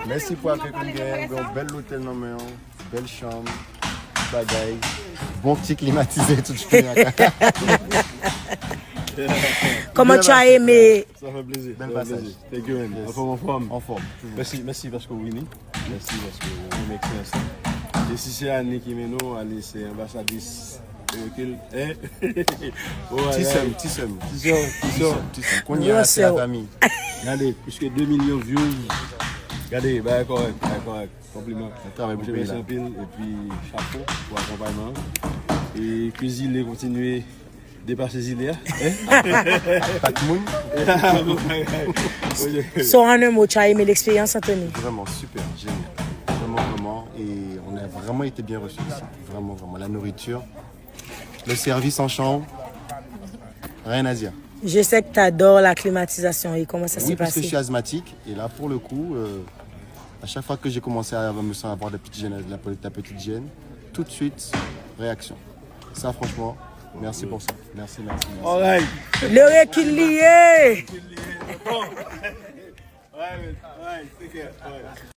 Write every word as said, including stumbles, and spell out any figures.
Mèsi pou akèy ke m genyen. M gen yon bèl lotèl nan men w, bèl chanm, bagay, bon ti klimatize, tout fini. Kòman tu as aimé? Sa fè plezi. Bèl pasaj. Thank you, man. Anfòm, anfòm. Anfòm. Mèsi, mèsi paske w vini. Mèsi paske w renmen eksperyans la. E si se Annie ki mennen w, Annie se anbasadris. Rekil. Hein? Ti sè m, ti sè m. Ti sè, ti sè. Ti sè m. Kounye a se lafanmi. Gade, plis ke de milyon views. Gade, bagay kòrèk, bagay kòrèk. Konpliman. Travay pou peyi la. Anpil, epi chapo pou akonpayman. E ke zile kontinye depase zile a. Pat moun. So, en un mot, tu as aimé l'expérience, Anthony? Vraiment super, génial. Vraiment, vraiment. Et on a vraiment été bien reçus ici. Vraiment, vraiment. La nourriture, le service en chambre, rien à dire. Je sais que tu adores la climatisation. Et comment ça Oui, s'est parce que je suis passé? Asthmatique. Et là, pour le coup, euh, à chaque fois que j'ai commencé à me sentir avoir de la petite gêne, de la, de la petite gêne, tout de suite, réaction. Ça, franchement, merci pour ça. Merci, merci, merci. Alright. Le recul lié. Alright, alright. Take care. Alright.